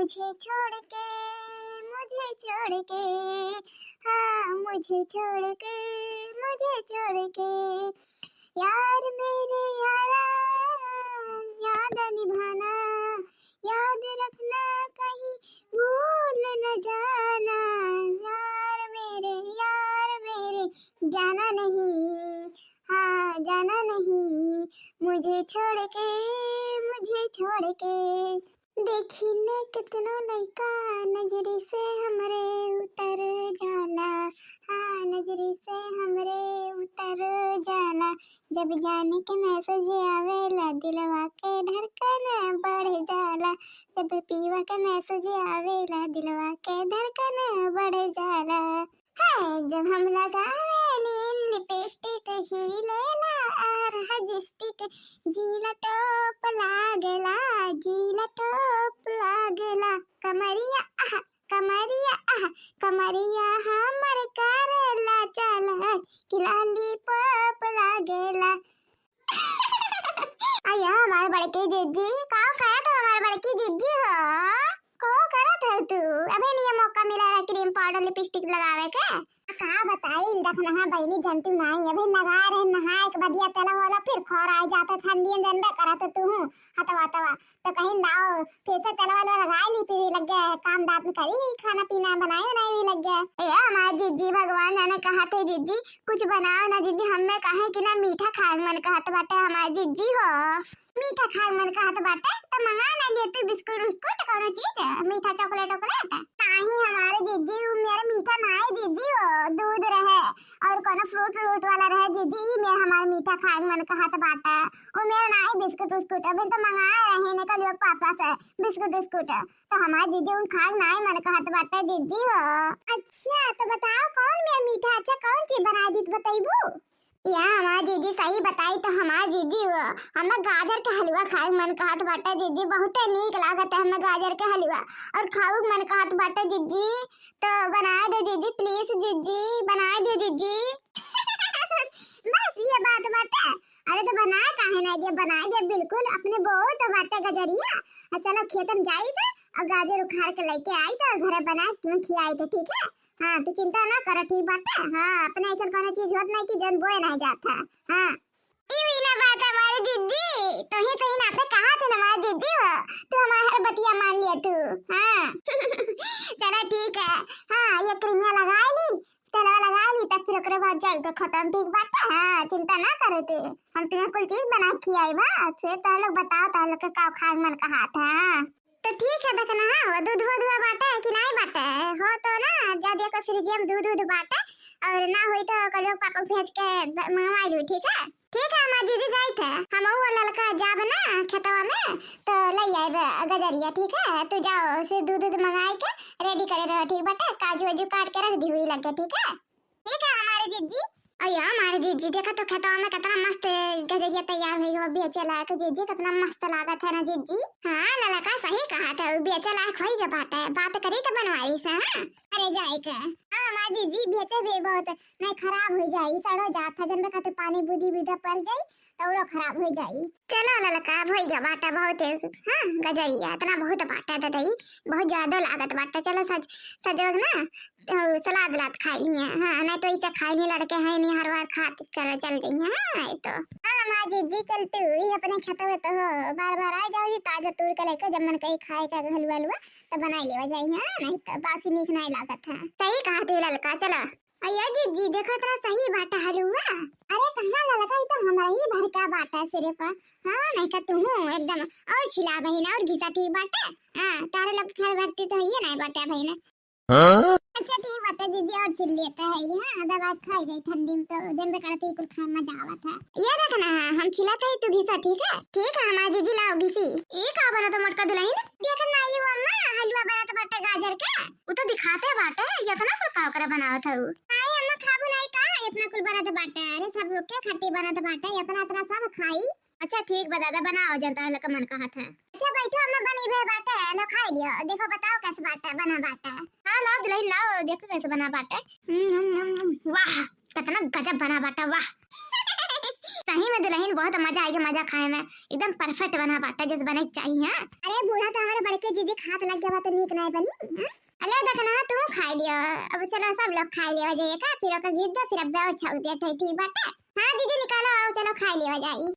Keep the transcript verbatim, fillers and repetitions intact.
मुझे छोड़ के, मुझे छोड़ के, हाँ, मुझे छोड़ के, मुझे छोड़ के, यार मेरे यारा, याद निभाना, याद रखना, कहीं भूल न जाना, यार मेरे, यार मेरे, जाना नहीं, हाँ, जाना नहीं, मुझे छोड़ के, मुझे छोड़ के। देखी ने कितनो लइका नजरी से हमरे उतर जाला, हाँ, नजरी से हमरे उतर जाला। जब जाने के मैसेज आवेला, दिलवा के धड़कन बढ़ जाला। जब पियवा के मैसेज आवेला, दिलवा के धड़कन बढ़ जाला। है, जब हम लगावेलीन लिपस्टिक, ही लेला आर हजिस्टिक, जीला टॉप लागेला, जीला टॉप लागेला। कमरिया आह, कमरिया आह, कमरिया हमर करेला चला, कि लॉलीपॉप लागेला। अयो, हमार बड़की जिज्जी, का कहत हो हमार बड़की जिज्जी हो? का करत हो तू? अबे निये मौका मिला रहा क्रीम पाउडर लिपस्टिक लगावे के। का बताई, देखना है बहिनी, जनतू नाई, अबे लगा रहे नहाए के बदिया तेला वाला, फिर खौर आ जाता ठंडी में, जनबे करत हो तू हूँ, हतवा तवा। तो कहीं लाओ, फिर से तेलवा वेलवा लगाई ली, फिर लग गया काम दांत में करी, खाना पीना बनाए बनाए भी लग गया। ए हमार जिज्जी, भगवान जाने कहाँ थे जिज्जी, कुछ बनाओ ना जिज्जी, हमें काहे कि ना मीठा खाए मन कहत बाटे हमार जिज्जी हो। मीठा खाए मन कहत बाटे तो मंगा ना लिए तू बिस्कुट उस्कुट कोनो चीज, मीठा चॉकलेट वॉकलेट। नाही हमारे जिज्जी, वो मेरा मीठा नाई जिज्जी हो, दूध रहे और कोनो फ्रूट व्रूट वाला रहे जिज्जी, ई मेरा हमार मीठा खाए मन कहत बाटे। वो मेरा नाई बिस्कुट उस्कुट, अभी तो मंगाए रहे ने कल पापा से बिस्कुट उस्कुट। तो हमार जिज्जी उन खाए नाई मन कहत बाटे जिज्जी हो। अच्छा, तो बताओ कौन मेरा मीठा, अच्छा कौन चीज बनाए दी तो बतैबू? या हमार जिज्जी सही बताई तो हमार जिज्जी हो, हमें गाजर के हलवा खाए मन कहत बाटे जिज्जी, बहुते नीक लागत है हमें गाजर के हलवा और खाऊ मन कहत बाटे जिज्जी। तो बनाए दो जिज्जी, प्लीज जिज्जी, बनाए दो जिज्जी। बस ये बात बाटे। अरे तो बनाए काहे ना दिया, बनाए दिया बिल्कुल, अपने बहुत बाटे गजरिया। आ चलो खेतन जाई थे और गाजर उखाड़ के लेके आई थे और घरे बना के तुम्हें खियाई थे, ठीक है? हाँ, तू चिंता ना कर, ठीक बाटे। हाँ, अपने ऐसा कोनो चीज होत नहीं कि जौन बोए नहीं जात है। हाँ, ई भी ना बात हमारे जिज्जी, तू ही सही ना से कहा थे ना हमारे जिज्जी हो, तू हमारे हर बतिया मान लिया तू। हाँ। चलो ठीक है। हाँ, ये क्रीमिया लगा ली, तेलवा लगा ली, तब फिर ओकरे बाद जाई तो खत्म, ठीक बाटे। हाँ, चिंता ना करे तू, हम तुम्हें कुल चीज बना के खियाई बा। फिर तो लोग बताओ तो लोग के का खाए मन कहा था। हाँ। तो ठीक है, देखना है, वो दूध वूध हुआ बाटे कि नाई बाटे? हो तो ना, जा देखो फ्रिजिया में दूध वूध बाटे, और ना होई तो कल लोग पापा को भेज के ब-, मंगवा लू, ठीक है? ठीक है, हमार जीजी जाइत है, हम वो ललका जाब ना खेतवा में, तो ले आइबे गजरिया, ठीक है? तू जाओ, से दूध वूध मंगाई के रेडी करे रहो, ठीक बाटे? काजू वाजू काट के रख दी हुई लगे, ठीक है? ठीक है हमारे जिज्जी। अयो हमारे जिज्जी, देखा तो खेतवा में कितना मस्त गजरिया तैयार हुई हो, बेचे लायक जिज्जी, कितना मस्त लागत है ना जिज्जी। हाँ ललका सही कहा था, वो बेचे लायक होई के बात है, बात करी तो बनवाई से। हाँ, अरे जाए के। हाँ हमारे जिज्जी, बेचे भी बहुत नहीं, खराब हो जाई, सड़ो जात है, जन खातिर पानी बूदी बूदा पड़ जाई तो औरो खराब हो जाई। चलो ललका, भइया बाटा बहुत है। हाँ गजरिया इतना बहुत बाटा ददई, बहुत ज्यादा लागत बाटा। चलो सज सजोग ना, तो सलाद लाद खाई लिए। हाँ, नहीं तो इसे खाई नहीं, लड़के हैं नहीं, हर बार खात कर चल जाइए। हाँ, ये तो। हाँ, हमार जिज्जी चलती हुई अपने खेतवे तो हो, बार बार आ जाओ जी, ताजा तोड़ के लेके, जब मन कही खाए का हलवा हलवा तो बनाई लेवा जाइए। हाँ, नहीं तो बासी नीक नहीं लागत है। सही कहा तू ललका, चलो। अयो जिज्जी, देखो इतना सही बाटा हलवा। अरे कहाँ ललका, ये तो हमारा ही भर का बाटा सिर्फ। हाँ, नहीं का तू हूँ एकदम और छिला बहिना और घिसा, ठीक बाटे। हाँ, तारे लोग खाए भरती तो है ये नहीं बाटा बहिना। हाँ? अच्छा ठीक बाटे जिज्जी, और छिल लेता है ये, हाँ, आधा बात खाई जाई ठंडी में तो जनबे करत है कुल खाए मजा आवत है। ये देखना है, हम छिलत है तू घिसा, ठीक है? ठीक है हमार जिज्जी, लाओ घिसी। ये का बना तो मोटका दुल्हन? देखना ये वो अम्मा हलवा बनत बाटे गाजर के। उ तो दिखाते बाटे, इतना कुल का ओकरा बनावत हऊ? आई अम्मा खाबू नहीं का? इतना कुल बनत बाटे, अरे सब लोग के खट्टी बनत बाटे, इतना इतना सब खाई। अच्छा ठीक बा दादा, बनाओ जन तोहन लोग के मन कहत है। अच्छा बैठो अम्मा, बनी बे बाटे, लो खाई लियो, देखो बताओ कैसे बाटे, बना बाटे। हाँ लाओ दुल्हन लाओ, देखो कैसे बना बाटे। हम्म, हम्म, हम्म, हम्म, वाह, कितना गजब बना बाटे, वाह। सही में दुलहिन बहुत मजा आइगा, मजा खाए में एकदम perfect बना बाटे, जैसे बने के चाहिए। हाँ? अरे बूढ़ा तो हमारे बड़के जीजी खात लग गवा तो नीक नाय बनी। हाँ? अले देखना तू खाई लियो, अब चलो सब लोग खाई लियो जाइए का, फिर ओका गिर दो, फिर अब छौक दे थे, ठीक बाटे। हाँ जीजी निकालो, आओ चलो खाई लियो जाई।